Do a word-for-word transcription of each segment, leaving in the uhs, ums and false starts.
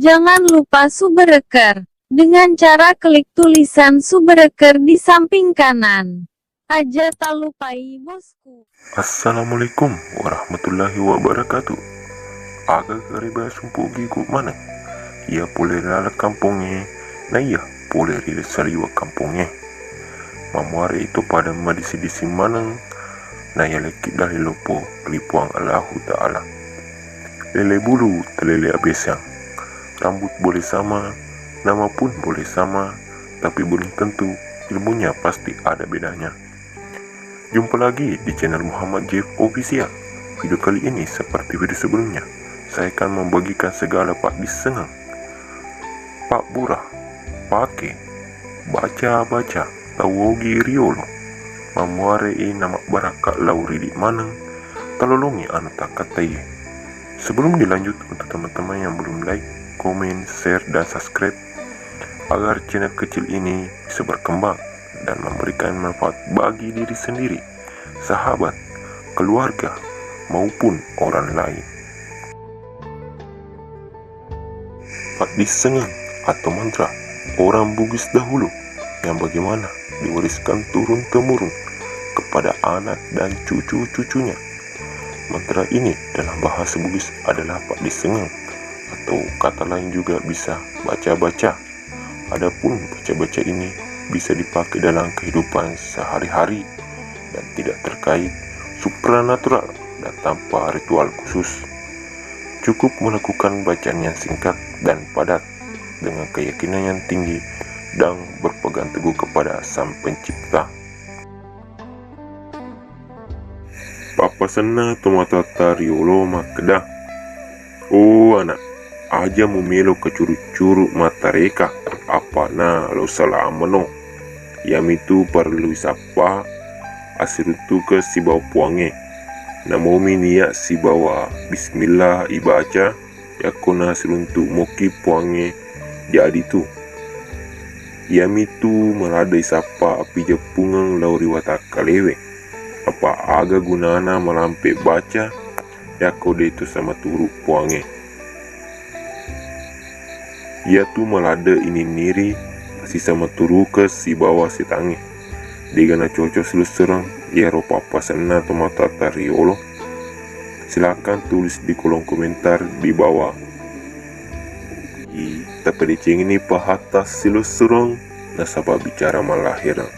Jangan lupa subscribe dengan cara klik tulisan subscribe di samping kanan. Aja tak lupai, bosku. Assalamualaikum warahmatullahi wabarakatuh. Aga gareba sumpu gigu maneng. Iya pole ri laleng kampongnge, na iya pole ri saliweng kampongnge. Mamuare ito pada madisi-disi maneng, na iya lekki dalli loppo ri Puang Allahu Ta'ala. Lele bulu talele abesang. Rambut boleh sama, nama pun boleh sama, tapi belum tentu ilmunya pasti ada bedanya. Jumpa lagi di channel Muhammad Jeff Official. Video kali ini seperti video sebelumnya, saya akan membagikan segala paddissengeng, pabbura, pake, baca-baca, tau ogi riolo. Mamuare i namabbarakka lao ridi maneng, talolongi anu takkataiye. Sebelum dilanjut, untuk teman-teman yang belum like, komen, share, dan subscribe, agar channel kecil ini bisa berkembang dan memberikan manfaat bagi diri sendiri, sahabat, keluarga, maupun orang lain. Paddissengeng atau mantra orang Bugis dahulu yang bagaimana diwariskan turun-temurun kepada anak dan cucu-cucunya. Mantra ini dalam bahasa Bugis adalah paddissengeng atau kata lain juga bisa baca-baca. Adapun baca-baca ini bisa dipakai dalam kehidupan sehari-hari dan tidak terkait supranatural dan tanpa ritual khusus. Cukup melakukan bacaan yang singkat dan padat dengan keyakinan yang tinggi dan berpegang teguh kepada Sang Pencipta. Pappasenna tomatoatta riolo makkeda, "O ana, aja mumelo kacuru-curu mattareka, apana lo salamano. Iyamitu parellu isappa assiruntukeng sibawa Puangnge. Namomi niya sibawa bismillah ibaca, yakko nasiruntu' mokki Puangnge jadi tu. Iyamitu maladde' isappa appijeppungeng lao ri watakkalewe. Apa aga gunana malampe baca yakko de'to samaturu' Puangnge? Iyatu maladde' ininniri sisamaturu'keng sibawa setangnge. De'ga nacoco silessureng iyaro pappasenna tomatoatta riolo? Silakan tulis di kolom komentar di bawah. I, tapadecengenni pahatta silessureng nasaba bicara malahireng.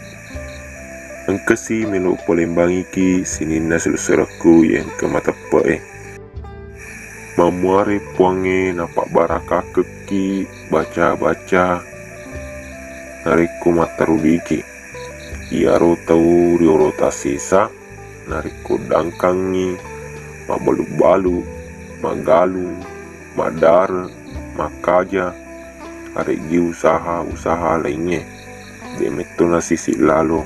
Engkasi melo upalembangiki sininna silessurekku iya engka mateppe'e. Mammuare Puangnge napabbarakakekki baca-baca narekko mattarudiki. Iyaro tau riolo tassesa narekko dangkangngi, mabbalu-balu, maggalung, maddare, makkaja, areggi usaha-usaha laingnge, de' metto nasisi lalo.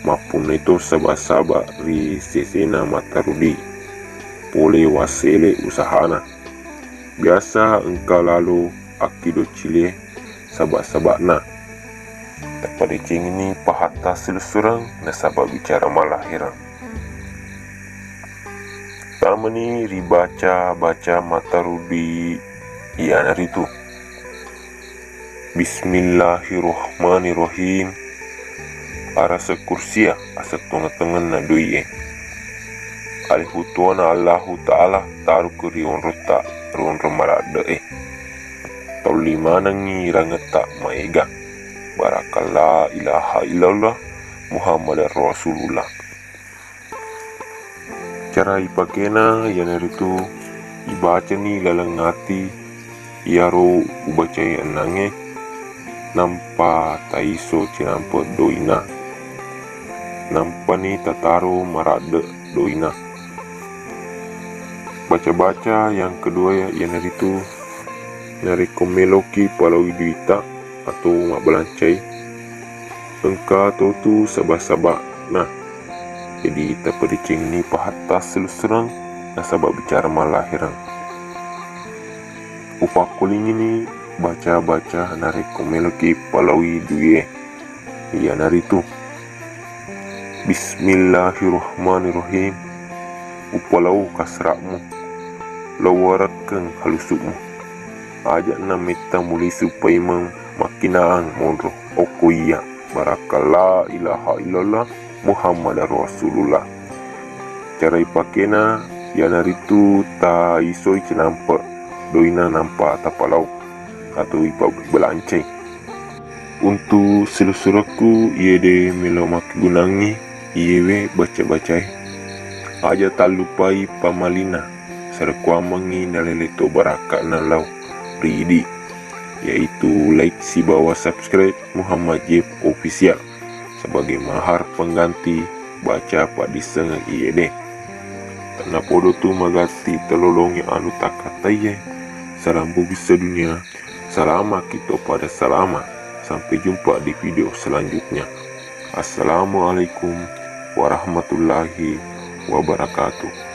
Mappunnai to saba'-saba' ri sesena mattarudi, pole wassele usahana. Biasa engka lalo akkido cile saba'-saba'na. Tapadecengenni pahatta silessureng nasaba bicara malahireng. Tamani ribaca-baca mattarudi, iyanaritu Bismillahirrahmanirrahim. Araseng kursia asettonga-tongenna doi'e. Alehuttuana Allahu Ta'ala taruku ri onrotta ri onrong maradde'e. Taulli manengngi rangetta maega. Barakalla ilaha illallah Muhammadar Rasulullah. Cara ipakena iyanaritu ibacani laleng ati iyaro ubacae ennangnge, nampa taiso cinampe' doina, nampani tataro maradde' doina. Baca-baca yang kedua iyanaritu narekko meloki palaoi duita atau mabbalancai, engka totu saba-sabana. Jadi tapadecengenni pahatta silessureng nasaba bicara malahireng. Upakkulingini baca-baca narekko meloki palaoi duie, iyanaritu Bismillahirrahmanirrahim. Upalao kasra'mu, lao warekkeng halusu'mu. Aja'na metta mulisu paimeng makkinaang monro okko iya barakka la ilaha illallah Muhammadar Rasulullah. Cara ipakena iyanaritu taisoi cinampe doina nampa tapalau atau ipabelancai. Untuk selu-selurekku iye de melo makkegunangngi iyewe baca-bacae. Aja tallupai pamalina sarekkuammengngi nalele to barakka'na lao ri idi, yaitu like sibawa subscribe Muhammad Jeff Official sebagai mahar pengganti baca paddissengeng iye de. Tennapodo tu magatti telolongi anu takkataiye. Salam bugis sedunia. Salama kita pada salama. Sampai jumpa di video selanjutnya. Assalamualaikum warahmatullahi wabarakatuh.